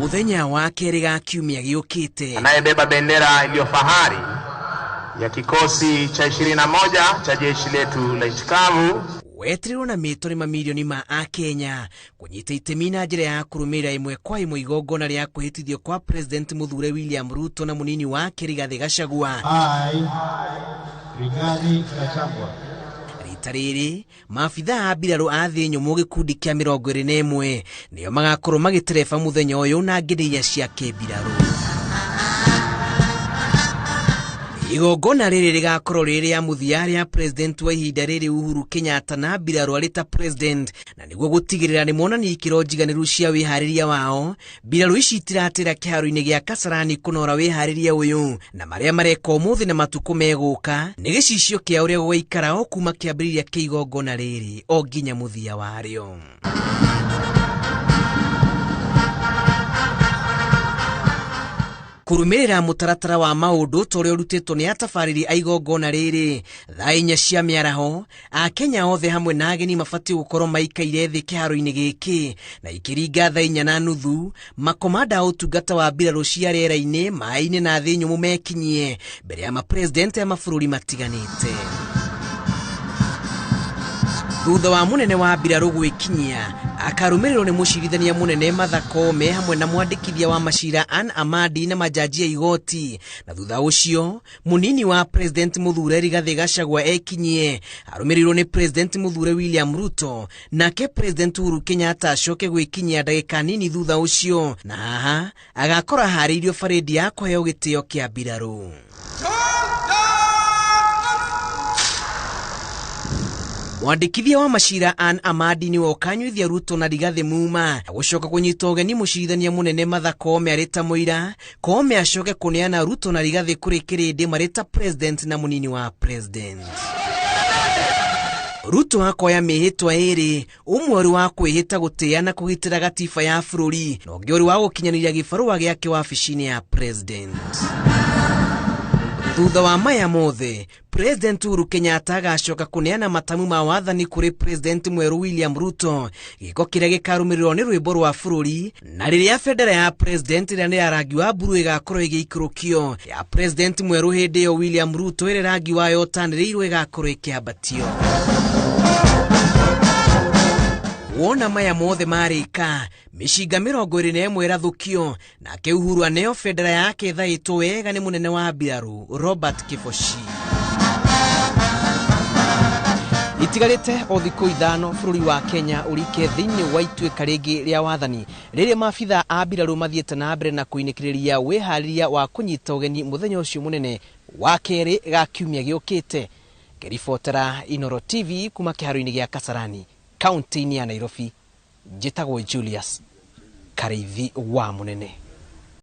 Mũthenya wa kerĩ ga kiumia gĩũkĩte. Anayebeba bendera iliyo fahari ya kikosi cha 21 cha jeshi letu la nchi kavu Wetereirwo na mĩto nĩ mamirioni ma Akenya kũnyita itemi na njĩra ya kũrũmĩrĩra ĩmwe kwa ĩmwe igongona rĩa kwĩhĩtithio kwa President mũthure William Ruto na mũnini wake Rigathĩ Gachagua. I, Rigathi Gachagua. Rita rĩrĩ maabithaa a mbirarũ a thĩ nyũmũ gĩkundi kĩa 21 nĩo magakorwo magĩtereba mũthenya ũyũ na ngĩnĩ iria cia kĩmbirarũ. Igongona rĩrĩ rĩgakorwo rĩrĩ rĩa mũthia rĩa President wa ihinda rĩrĩ Uhuru Kenyatta na mbirarũ arĩ ta President, na nĩguo gũtigĩrĩra nĩ monania ikĩro njiganĩru cia wĩharĩria wao. Mbirarũ ici itiratĩra kĩharo-inĩ gĩa Kasarani kũnora wĩharĩria ũyũ, na marĩa mareka ũmũthĩ na matukũ megũka nĩ gĩcicio kĩa ũrĩa gũgaikara o kuma kĩambĩrĩria kĩa igongona rĩrĩ o nginya mũthia warĩo. Kũrũmĩrĩra mũtaratara wa maũndũ ta ũrĩa ũrutĩtwo nĩ atabarĩri a igongona rĩrĩ, thaa inya cia mĩaraho, Akenya othe hamwe na ageni mabatiĩ gũkorwo maikaire thĩ kĩharo-inĩ gĩkĩ, na ikĩringa thaa inya na nuthu, makomanda a ũtungata wa mbirarũ cia rĩera-inĩ, maĩ-inĩ na thĩ nyũmũ mekinyie mbere ya mapresident a mabũrũri matiganĩte. Thutha wa mũnene wa mbirarũ gwĩkinyia, akarũmĩrĩrwo nĩ mũcirithania mũnene Martha Koome hamwe na mwandĩkithia wa macira Anne Amadi na majaji a igoti, na thutha ũcio mũnini wa President mũthure Rigathĩ Gachagua ekinyie, arũmĩrĩirwo nĩ President mũthure William Ruto, nake President Uhuru Kenyatta acoke gwĩkinyia ndagĩka nini thutha ũcio, na haha agakora harĩirio barĩndi ya kũheo gĩtĩo kĩa mbirarũ. Mwandĩkithia wa macira Anne Amadi nĩwe ũkanyuithia Ruto na Rigathĩ muma, gũcoka kũnyita ũgeni mũcirithania mũnene Martha Koome arĩ ta mũira. Koome acoke kũneana Ruto na Rigathĩ kũrĩ kĩrĩndĩ marĩ ta President na mũnini wa President. Ruto akoya mĩhĩtwa ĩrĩ, ũmwe ũrĩ wa kwĩhĩta gũtĩĩa na kũgitĩra gatiba ya bũrũri, na ũngĩ ũrĩ wa gũkinyanĩria gĩbarũa gĩake wabici-inĩ ya President. Thutha wa maya mothe, President Uhuru Kenyatta agacoka kũneana matamu ma wathani kũrĩ President mwerũ William Ruto, gĩko kĩrĩa gĩkarũmĩrĩrwo nĩ rwĩmbo rwa bũrũri, na rĩrĩa bendera ya President ĩrĩa nĩ ya rangi wa mburu ĩgakorwo ĩgĩikũrũkio, ya President mwerũ hĩndĩ ĩyo William Ruto ĩrĩa rangi wayo ũtanĩrĩirwo ĩgakorwo ĩkĩambatio. Wona maya mothe marĩka, mĩcinga 21 ĩrathũkio, nake Uhuru aneo bendera yake ĩthaĩtwo wega nĩ mũnene wa mbirarũ Robert Kĩboci. Itigarĩte o thikũ 5 bũrũri wa Kenya ũrike thĩinĩ wa ituĩka rĩngĩ rĩa wathani, rĩrĩa maabithaa a mbirarũ mathiĩte na mbere na kũinĩkĩrĩria wĩharĩria wa kũnyita ũgeni mũthenya ũcio mũnene wa kerĩ ga kiumia gĩũkĩte. Ngĩribotera Inooro TV kuma kĩharo-inĩ gĩa Kasarani, kaunti-inĩ ya Nairobi, njĩtagwo Julius Karĩithi wa Mũnene.